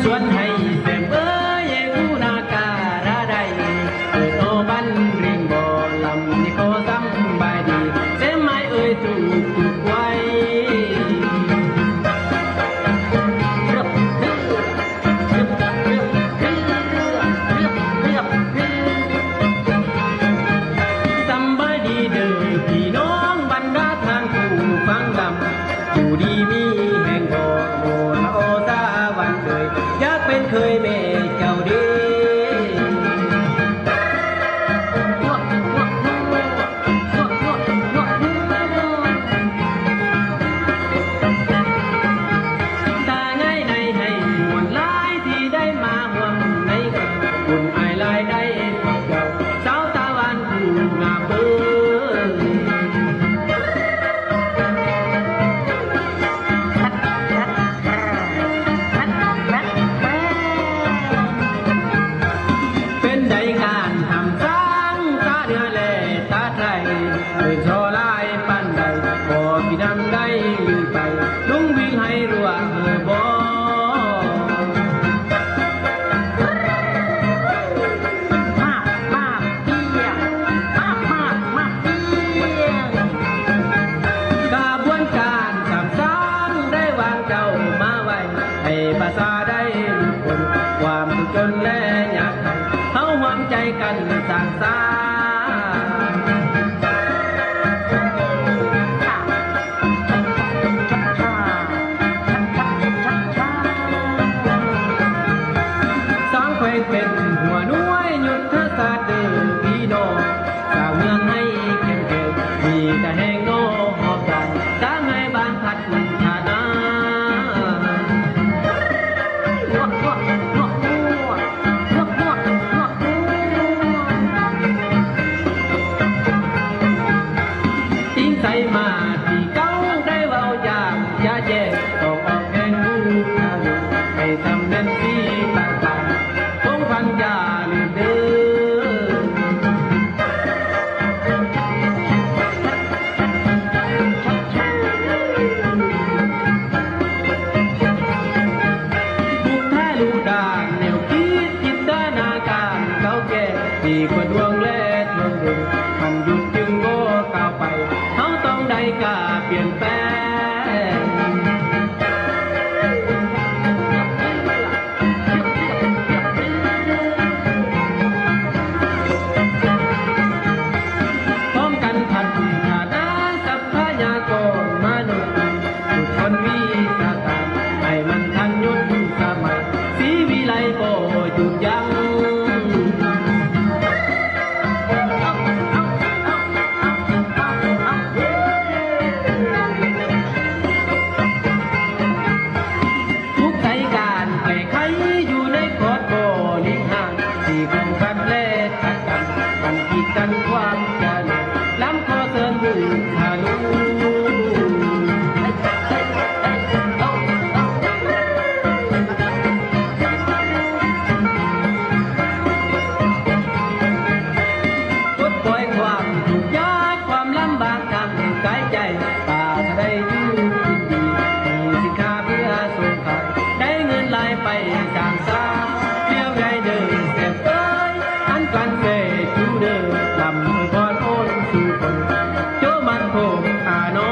ຊວນໃຫ້ແຊມເອີຍ ເອກູນາກາລາໄດ ເປີດໂອບັນເຣັງບໍ່ລຳ ນີ້ຂໍສຳບາຍດີ ແຊມໝາຍເອີຍທຸກທຸກໄວ. ສຳບາຍດີເດີພີ່ນ້ອງ ບັນດາທ່ານຜູ້ຟັງລຳ ຢູ່ດີມີແຮງເດາະ ໂອລະໂອສາວັນເອີຍ ຢາກເປັນເຂີຍແມ່ເຈົ້າເດ. ຕາງ່າຍໃນໃຫ້ມ່ວນຫຼາຍ ທີ່ໄດ້ມາຮ່ວມໃນບຸນ ອາຍຫຼາຍໄດ້ເຈົ້າ ສາວຕາຫວານຜູ້ງາມເອີຍ. ເປັນໃດການທຳສ້າງຕາເໜືອແລຕາໄທ ເປັນສໍຫຼາຍປານໃດ ບໍ່ມີນຳໃດລືມໄປ ລຸງວິງໃຫ້ລວກເຮີບໍ່? ມາບມາບປຽງ ມາບມາບມາບປຽງ. ກະບວນການສາມສ້າງໄດ້ວາງເຈົ້າມາໄວ້ ໃຫ້ປະຊາໄດ້ຫຼຸດພົ້ນຄວາມທຸກຈົນແລຍາກໄຮ້ ເຮົາຮ່ວມໃຈກັນສ້າງສາ ສ້າງແຂວງເປັນຫົວໜ່ວຍຍຸດທະສາດເດີພີ່ນ້ອງ ສ້າງເມືອງໃຫ້ເຂັ້ມແຂງ ມີແຕ່ແຮງນອກຮອບດ້ານ ສ້າງໃຫ້ບ້ານພັດທະນາ. ອີງໃສ່ມາທີ່ເກົ່າໄດ້ເວົ້າຢ່າງຈະແຈ້ງ ຕ້ອງອອກແຮງຮູ້ທາງ ໃຫ້ສຳເລັດສີຕ່າງໆ ຄົງພັນຢ່າລືມເດີ. ບຸກທະລຸດ້ານແນວຄິດ ຈິນຕະນາການເກົ່າແກ່ ທີ່ຄວນຫ່ວງແລະທວງດຶງ ມັນຢຸດຈຶ່ງບໍ່ກ້າວໄປ ເຮົາຕ້ອງໄດ້ກ້າປ່ຽນແປງ. ພ້ອມກັນພັດທະນາຊັບພະຍາກອນມະນຸດ ຝຶກຝົນວິຊາການໃຫ້ມັນທັນຍຸດສະໄໝ ສີວິໄລບໍ່ຢຸດຢັ້ງ. ທຸກໃສ່ການແກ້ໄຂຢູ່ໃນຂອດບໍລິຫານ ທີ່ຂອງພັດແລະຂັດກັນ ອັນກີດກັ້ນຄວາມຈະເລີນ ລຳຂໍເຊີນບຸນທະລຸ ປົດປ່ອຍຄວາມທຸກຍາກ ຄວາມລຳບາກທາງກາຍໃຈ ປາສະໄດ້ຢູ່ກິນດີ ມີສິນຄ້າເພື່ອສົ່ງຂາຍ ໄດ້ເງິນຫຼາຍໄປສ້າງສາ ລຽວໄດ້ເດີແຊບເອີຍ ອັນການເຊຈູເດີ ລຳອວຍພອນໂອນສູ່ຄົນ ໂຈມັນໂພມອານອ.